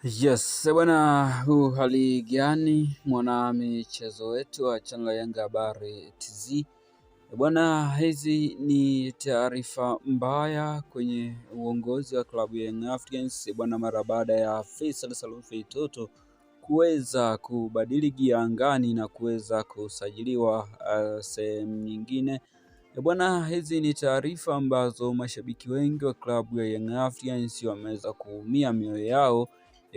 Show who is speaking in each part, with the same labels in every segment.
Speaker 1: Yes, bwana, huu hali gani mwana michezo wetu wa channel ya Yanga Habari TZ. Bwana, hizi ni taarifa mbaya kwenye uongozi wa klabu ya Young Africans bwana, mara baada ya Faisal Salum Feitoto kuweza kubadili gia angani na kuweza kusajiliwa sehemu nyingine. Bwana, hizi ni taarifa ambazo mashabiki wengi wa klabu ya Young Africans wameweza kuumia mioyo yao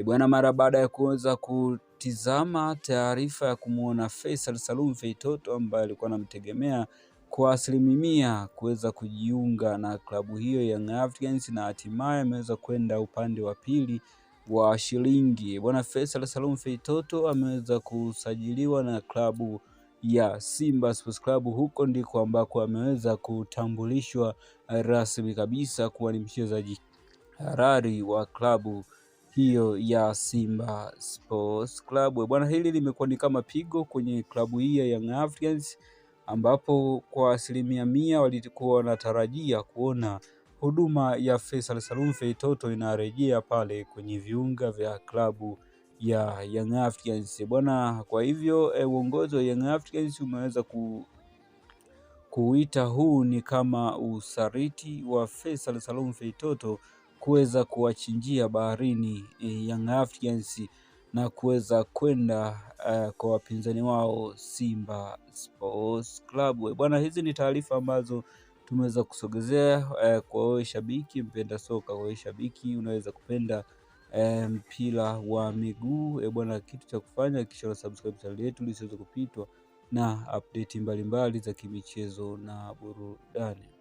Speaker 1: bwana, mara baada ya kuweza kutizama taarifa ya kumuona Faisal Salum Feitoto ambaye alikuwa anamtegemea kwa 100% kuweza kujiunga na klabu hiyo Young Africans na hatimaye ameweza kwenda upande wa pili wa shilingi. Bwana Faisal Salum Feitoto ameweza kusajiliwa na klabu ya Simba Sports Club. Huko ndiko ambako ameweza kutambulishwa rasmi kabisa kuwa ni mchezaji halali wa klabu hiyo ya Simba Sports Club. Bwana, hili limekuwa ni kama pigo kwenye klabu hii ya Young Africans ambapo kwa 100% walikuwa wanatarajia kuona huduma ya Faisal Salum Feitoto inarejea pale kwenye viunga vya klabu ya Young Africans bwana. Kwa hivyo uongozi wa Young Africans umeweza kuita huu ni kama usaliti wa Faisal Salum Feitoto kuweza kuwachinjia baharini Young Africans na kuweza kwenda kwa wapinzani wao Simba Sports Club. Bwana, hizi ni taarifa ambazo tumeweza kusogezea kwa wewe shabiki mpenda soka, kwa wewe shabiki unaweza kupenda mpira wa miguu bwana, kitu cha kufanya kisha subscribe channel yetu ili usiweze kupitwa na update mbalimbali za kimichezo na burudani.